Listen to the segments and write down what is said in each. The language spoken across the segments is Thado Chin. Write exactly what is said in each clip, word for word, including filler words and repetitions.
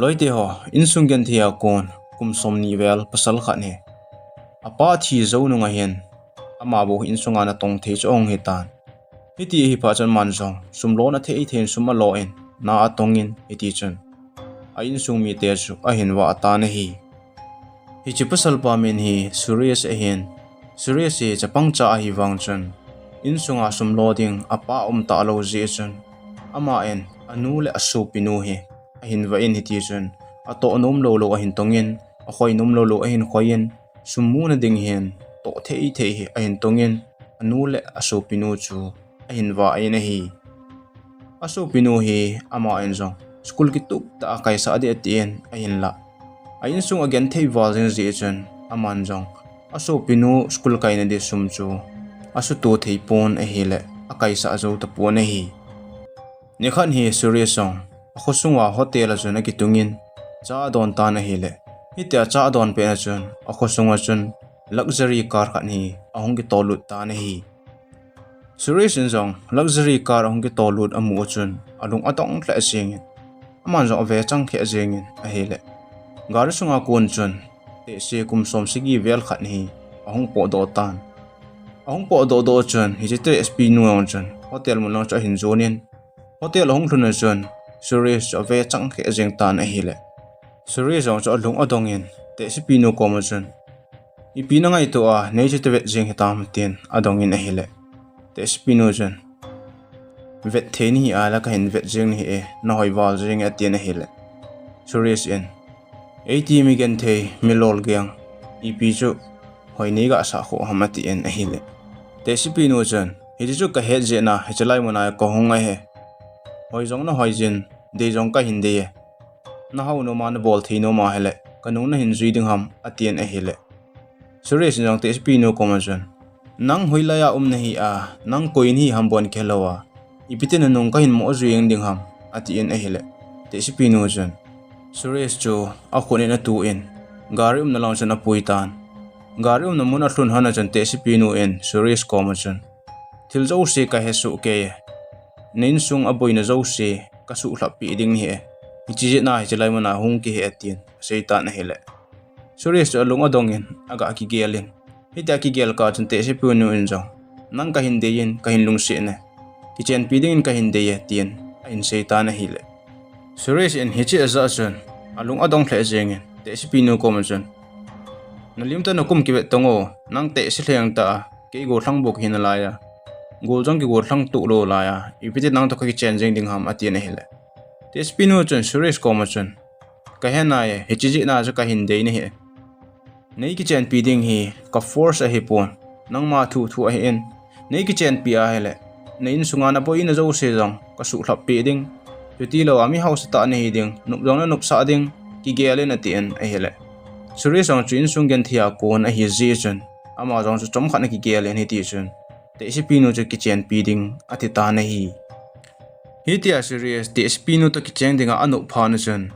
Loite ho, insung genthei a kon kum som ni vel pasal khat hi apa thi jou nung ahin, ama bou insung a natong thei chu ahung hitan. Hiti ahi phat chun aman jong sum lona thei thei in sum alo in, na atong in, hiti chun a insung mite chu ahin vah tan ahi. Hiche pasal pa min hi Suresh ahin. Suresh hi chapang cha ahi vang chun, insung a sum lo ding apa um talou jeh chun, aman anu le asopinu hi ahin vah in, hiti chun atoh nom lou lou ahin tong in, akhoi nom lou lou ahin khoi in, sum muna ding hin toh thei thei hi ahin tong in, anu le asopinu chu ahin vah in ahi. Asopinu hi aman jong school kitup tah a kaisah ding atin ahin lah. A insung a genthei val jing jeh chun aman jong asopinu school kaina ding sum chu asuto thei pon ahile, akaisah jou tapon ahi. Nikhat hi Suresh jong akhosung a hotel a chun akitung in cha adon tan ahile, hitia cha adon pet a chun akhosung a chun luxury car khat hi ahung kitolut tan ahi. Suresh in jong luxury car ahung kitolut amu a chun alung adong lheh jeng in, aman jong ave chang lheh jeng in ahile, gari sunga kon chun tehse kum som sagi vel khat hi ahung potdoh tan. Ahung potdoh doh chun hiche tehsepinu jong chun hotel mun lang chu ahin jon in, hotel ahung lhun a chun Suresh chu ave chang lheh jeng tan ahile, Suresh jong chu alung adong in tehsepinu koma chun, ipi nangaito a nei chu tavet jeng hitam, tin adong in ahile, tehsepinu chun, vet thei nahi a le kahin vet jeng nahi e, nahoi val jeng e, atin ahile, Suresh in, eiti mi genthei, mi lolgeng, ipi chu hoi nei gasah khoh ham, atin ahile, tehsepinu chun, hiche chu kahet jeh in hiche lai mun a kahung ahi. Hoi jong nahoi jin, dei jong kahin dei e. Nahao nom a nabol thei nom ahile kanung nahin jui ding ham, atin ahile, Suresh in jong tehsepinu koma chun, nang hoilai a um nahi a, nang koi nahi ham bon kihelou a, ipi tin nanung kahin mo jui ding ham, atin ahile, tehsepinu chun Suresh chu akhut in atu in gari umna lang chun apui tan. Gari umna mun alhun lhon a chun tehsepinu in Suresh koma chun, thil jouse kahe soh kei e, na insung a boina jouse kasuhlhap peh ding nahi e, hiche jeh in hiche lai mun a hung kihi e, tin asei tan ahile, Suresh chu alung adong in aga kigel in, hitia kigel kah chun tehsepinu in jong, nang kahin dei in kahin lungset e, kichenpi ding in kahin dei e, tin ahin sei tan ahile, Suresh in hiche ajah chun alung adong lheh jeng in tehsepinu koma chun, nalim tah a nakum kivet tong o, nang tehse lheh tah a, kei gollhang bou kahi nalai a, gol jong kigollhang toh lou lai a, ipi tin nang toh kakichen jeng ding ham, atin ahile, tehsepinu chun Suresh koma chun, kahe nai e, hiche jeh in chu kahin dei nahi e. Nei kichenpi ding hi ka force ahipon, nangma thu thu ahin, nei kichenpi ahile na insung a naboina jouse jong kasuhlhap peh ding, chutilou a mi haosatah nahi ding, nop jong nanopsah ding, kigel in, atin ahile, Suresh jong chu insung genthei a kon ahi jeh chun ama jong chu chomkhat in akigel in, hiti chun tehsepinu chu kichenpi ding ati tan ahi. Hitia Suresh tehsepinu toh kichen dinga anop phat a chun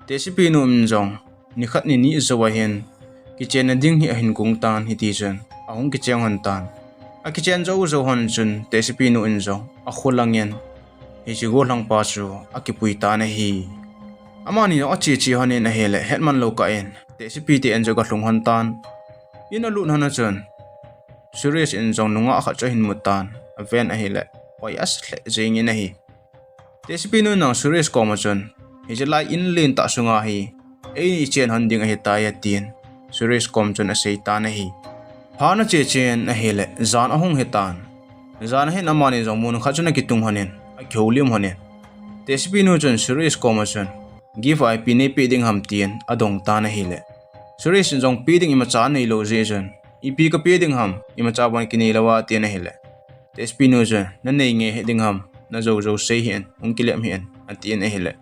tehsepinu in jong nikhat nini jou ahin kichenna ding hi ahin gung tan, hiti chun ahung kichen lhon tan. Akichen jou jou lhon chun tehsepinu in jong akholang in hiche gollhang pa chu akipui tan ahi. Amani jong ache che lhon in ahile, hetman lou kah in tehsepi te in jong agalhung lhon tan. In alut lhon a chun Suresh in jong nungah khat chu ahin mu tan, aven ahile, hoi asa lheh jeng in ahi. Tehsepinu in jong Suresh koma chun, hiche lai in lentah sunga hi eini chen lhon ding ahitai, atin Suresh koma chun asei tan ahi. Phat ache chen ahile, jan ahung hitan. Jan ahin amani jong mun khat chun akitung lhon in, akihoulim lhon in, tehsepinu chun Suresh koma chun, gift a ipi neipeh ding ham, tin adong tan ahile, Suresh in jong pe ding imacha aneilou jeh chun, ipi kape ding ham, imacha bon kineilou a, atin ahile, tehsepinu chun, nanei nge hih ding ham, najou jou sei hih in, hung kilep hih in, atin ahile,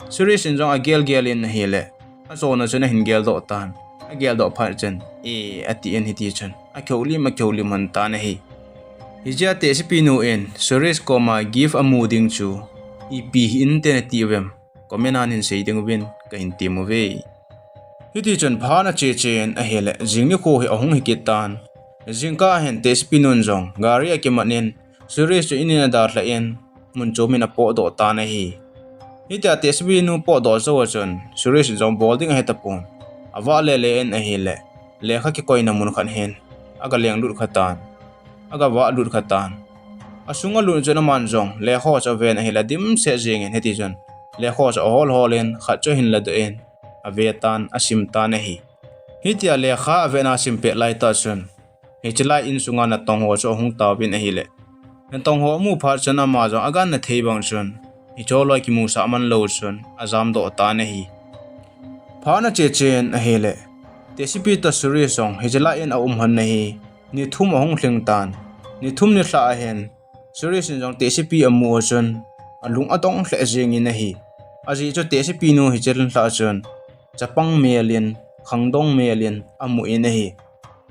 Suresh in jong agel gel in ahile, achonna chun ahin geldoh tan. Ageldoh phat chun, e, atin, hiti chun akihoulim akihoulim lhon tan ahi. Hichea tehsepinu in Suresh koma gift amu ding chu ipi hih inte nati uvem, comment a nahin sei ding uvin kahin tem uve. Hiti chun phat ache chen ahile, jing nikho hi ahung hikit tan. Jingkah ahin tehsepinu in jong gari akimat in Suresh chu in in adalhah in, mun chom in apotdoh tan ahi. Hitia tehsepi nu potdoh jou a chun Suresh in jong bol ding ahe tapon. Avah lele in ahile, lekha kikoina mun khat hin aga lenglut kha tan, aga vahlut kha tan. Asunga lut chun aman jong lekha chu aven ahile, adimset jengin hiti chun lekha chu ahol hol in khat chu ahin ladoh in ave tan, asim tan ahi. Hitia lekha avena asim pet laitah chun, hiche lai insunga natong ho chu ahung tauvin ahile, natong ho amu phat chun ama jong agangna thei bang chun, hiche loi kimusah man lou chun ajamdoh tan ahi. Phat ache chen ahile, tehsepi toh Suresh jong hiche lai in aum lhon ahi. Ni thum ahung lhing tan. Ni thum nilhah ahin, Suresh in jong tehsepi amu a chun alung adong lheh jengin ahi. Ajeh chu tehsepi nu hiche nilhah chun chapang mel in, khangdong mel in amu in ahi.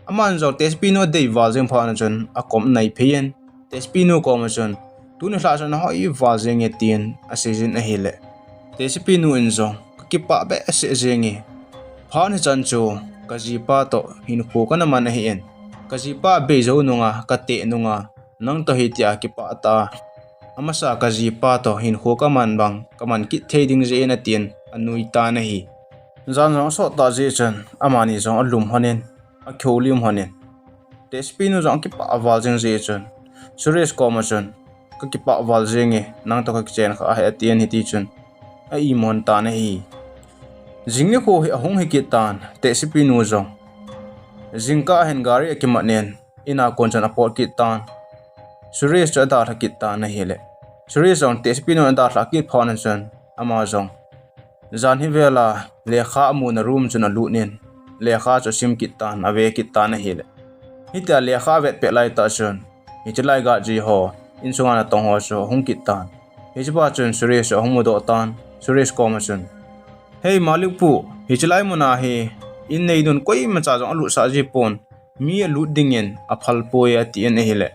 Aman jong tehsepi nu adei val jeng phat chun akom anai phei in, tehsepi nu koma chun, tuni nilhah chun nahoi val jenge tin aseijin ahile, tehsepi nu in jong, kakipah behseh jenge. Phat hichan chu kajipa toh hinkho kana man ahin, kajipa abei jou nunga, kateh nunga, nang toh hitia kipah tah a, amasa kajipa toh hinkho kaman bang kaman kit thei ding jeh in atin anui tan ahi. Jan jong asot tah jeh chun amani jong alum lhon in, akihoulim lhon in, tehsepi nu jong akipah val jeng jeh chun Suresh koma chun, kakipah val jenge, nang toh kakichen kha ahi atin hiti chun a-imon tan ahi. Jing nikho hi ahung hi kit tan, tehsepi nu jong jingkah ahin gari akimat in, in a kon chun apot kit tan. Suresh chu adalha kit tan ahile, Suresh jong tehsepi nu adalhah kit phat chun ama jong jan hi vel a lekha amuna room chun alut in, lekha chu asim kit tan, ave kit tan ahile, hitia lekha avet pet laitah chun hiche lai guard ji ho, insunga natong ho chu ahung kit tan. Hiche phat chun Suresh chu ahung mudoh tan, Suresh koma chun, hei Malik pu, hiche lai muna hi in nei nun koimacha jong alutsah ji pon, mi alut dingin aphal poi atin ahile,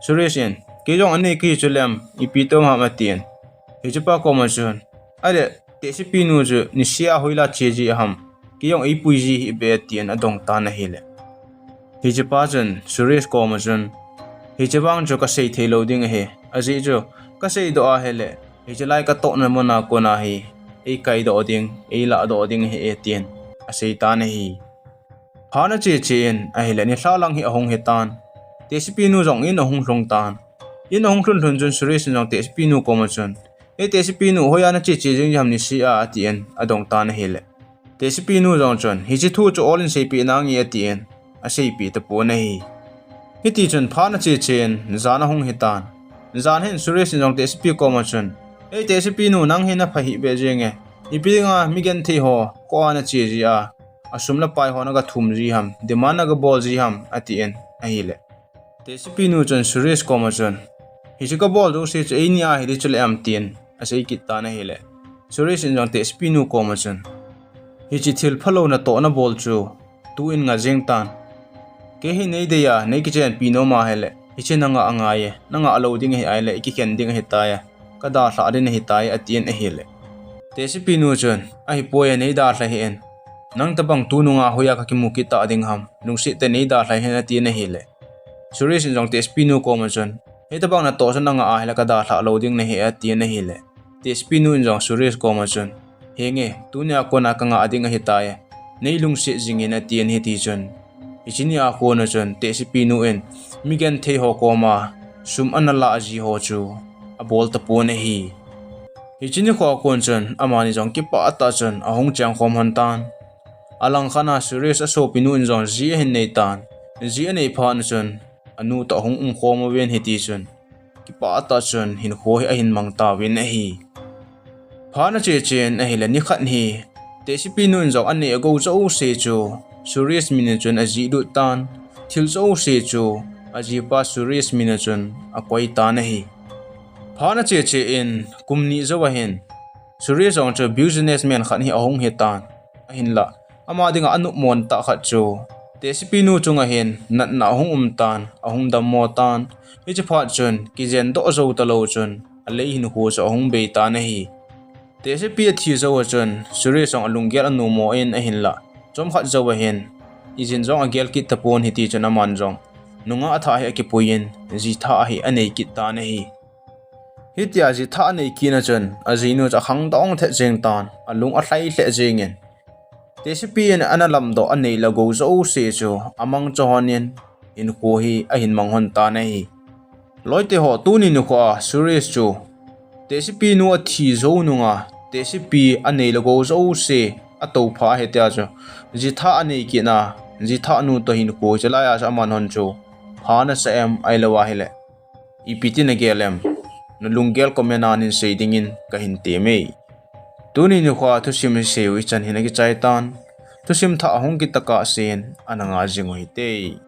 Suresh in, kei jong anei kahi chu lem, ipi toh ham atin. Hichepa koma chun, ale, tehsepi nu chu niseh a hoila che ji ham, kei jong eipui ji hih beh atin adong tan ahile, hichepa chun Suresh koma chun, hiche vang chu kasei thei lou ding ahi, ajeh chu kaseidoh ahile hiche lai katohna muna kona hi eikaidoh ding, eilahdoh ding ahi e tin asei tan ahi. Phat ache che in ahile, nilhah lang hi ahung hi tan. Tehsepi nu jong in ahung lhung tan. In ahung lhun lhun chun Suresh in jong tehsepi nu koma chun, e tehsepi nu, hoiya nache che jing ham niseh a atin adong tan ahile, tehsepi nu jong chun, hiche thu chu ol in seipeh nange atin aseipeh tapon ahi. Hiti chun phat ache che in jan ahung hi tan. Jan hin Suresh in jong tehsepi koma chun, ei tehsepi nu, nang hi napha hih beh jenge, ipi dinga mi genthei ho koma nache ji a, asum le pai ho naga thum ji ham, demand naga bol ji ham atin ahile, tehsepi nu chun Suresh koma chun, hiche kabol jouse chu eini a hiding chule ham tin asei kit tan ahile, Suresh in jong tehsepi nu koma chun, hiche thil phalou natoh nabol chu tun nga jeng tan. Kei hi neidei a neikichenpi nom ahile, hiche nangah angai e, nangah lou ding ahi ahile ikikhen ding ahitai, kadalhah ding ahitai atin ahile, tehsepi nu chun, ahipoi, neidalha hih in, nang tobang tununga hoiya kakimu kit ta ding ham, lungset tah in neidalha hih in atin ahile, Suresh in jong tehsepi nu koma chun, hitobang natoh chu nangah ahile kadalhah lou ding nahi atin ahile, tehsepi nu in jong Suresh koma chun, henge, tunia kona kangah ding ahitai, neilungset jing in atin hiti chun, hiche nia kona chun tehsepi nu in mi genthei ho koma sum analah ji ho chu abol tapon ahi. Hiche nikho a kon chun amani jong kipah tah chun ahung chengkhom lhon tan. Alangkhat a Suresh asopinu in jong ji ahin nei tan. Ji anei phat chun anu toh ahung umkhom uvin hiti chun kipah tah chun hinkho hi ahin mang tauvin ahi. Phat ache chen ahile nikhat hi tehsepinu in jong anei agou jouse chu Suresh min a chun ajihlut tan, thil jouse chu ajipa Suresh min a chun akoi tan ahi. Phat ache che in kum ni jou ahin Suresh jong chu businessman khat hi ahung hitan, ahinlah ama dinga anopmo tah khat chu tehsepinu chunga hin natna ahung um tan, ahung dammo tan. Hiche phat chun kijendoh jou talou chun alei hinkho chu ahung bei tan ahi. Tehsepi athi jou a chun Suresh jong alunggel anomo in ahinlah chomkhat jou ahin ijin jong agel kit tapon hiti chun aman jong nungah thah hi akipui in ji thah hi anei kit tan ahi. Hitia jithah anei kit na chun ajinu chu akhangdong thet jeng tan, alung alhai lheh jengin, tehsepi in ana lamdoh anei le gou jouse chu amangcha lhonin hinkho hi ahin mang lhon tan ahi. Loite ho, tuni nikho a Suresh chu tehsepi nu athi jou nunga tehsepi anei le gou jouse atoupha ahi tia chu jithah anei kit na, jithah nu toh hinkho chelai a chu aman lhon chu pha nasah em, ahilou ahile ipi ti nagel em? Nalunggel comment a nahin sei dingin kahin temme. Tuni nikho a thusim hi seiu ichan hin akichai tan. Thusim thah ahung kit tokah sen ana nga jing u hite.